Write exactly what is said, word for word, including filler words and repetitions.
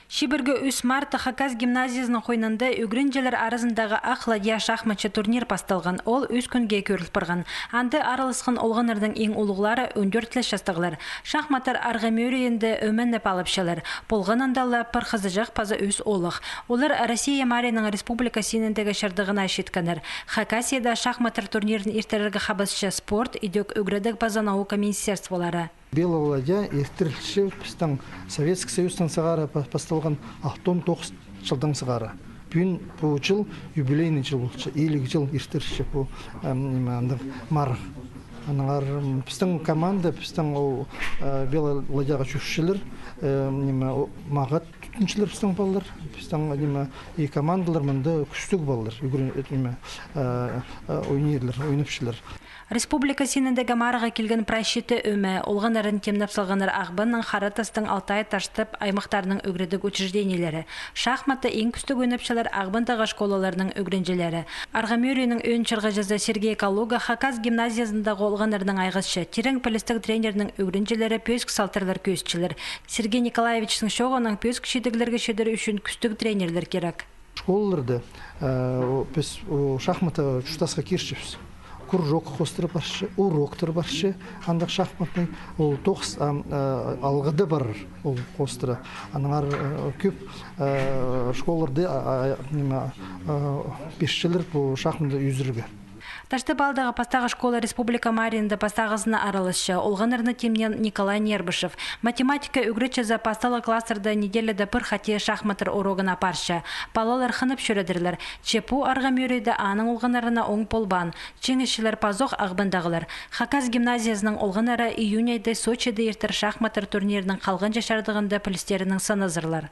Чибіргі ӱс мартта Хакас гимназиязының хойнында ӱгренҷілер аразындағы «Ах ладья» шахматчы турнир пасталған. Ол ӱс кӱнге кӧріл парған. Анда араласхан олғаннарның иң улуғлары он тӧрт ле частығлар. Шахматтар Арғамӧрейінде ӧменіп алыпчалар. Полған анда ла пір хызыҷах паза ӱс оолах. Олар Россия марыйның республика синіндегі чардығына читкеннер. Хакасияда шахматтар турнирін иртірерге хабысча спорт, идӧк ӱгредіг паза наука министерстволары. «Белая ладья» иртірілче пістің Советский Союзтаң сығара па-, пасталған, алтон тоғыс чылдаң сығара. Пӱӱн пу чыл юбилейный чыл полча, илиг чыл иртірілче пу, ам, ниме, андағ марығ. Аннаңар, м, пістің команда, пістің ол, э, «Белая ладьяға» чӧрчелер, э, ниме, о, мағат тӱзінчелер пістің палалар, пістің, ниме, и командалар мында кӱстіг палалар, ӱгрен-, э, ниме, э, э, ойниралар, ойнапчалар. Республика синіндегі марығға килген прай читі ӧме. Олғаннарын тимнеп салғаннар Ағбанның, Хара Тастың, Алтай, Таштып аймахтарының ӱгредіг учреждениелері. Шахматты иң кӱстіг ойнапчалар Ағбандағы школаларның ӱгренҷілері. Арғамӧрейнің ӧӧн чырғыҷызы Сергей Калуга Хакас гимназиязындағы олғаннарнаң айғасча. Тирең пілістіг тренернің ӱгренҷілері пӧзік салтарлар кӧзітчелер. Сергей Николаевичтің чооғынаң, пӧзік чидіглерге читер ӱчӱн кӱстіг тренерлер кирек. Школаларда, э, о, піс, о, шахматты чуртасха кирчебіс. Кружок хоостыра парча, уроктар парча, андағ шахматный, ол тоғыс, ам, э, алғыда парар ол хоостыра. Аннаңар, э, кӧп, э, школаларда, а, а, ниме, э, пирчелер пу шахматты ӱзӱрерге. Таштып аалдағы пастағы школа республика марыйында пастағызына араласча. Олғаннарны тимнеен Николай Нербышев. Математика ӱгретчізі пасталығ класстарда неделяда пір хати шахматтар урогын апарча. Палалар хынып чӧредірлер. Че пу Арғамӧрейде аның олғаннарына оң полбаан. Чиңісчілер пазох Ағбандағылар. Хакас гимназиязының олғаннары июнь айда Сочиде иртер шахматтар турнирінің халғанҷы чардығында пілістерінең сыназарлар.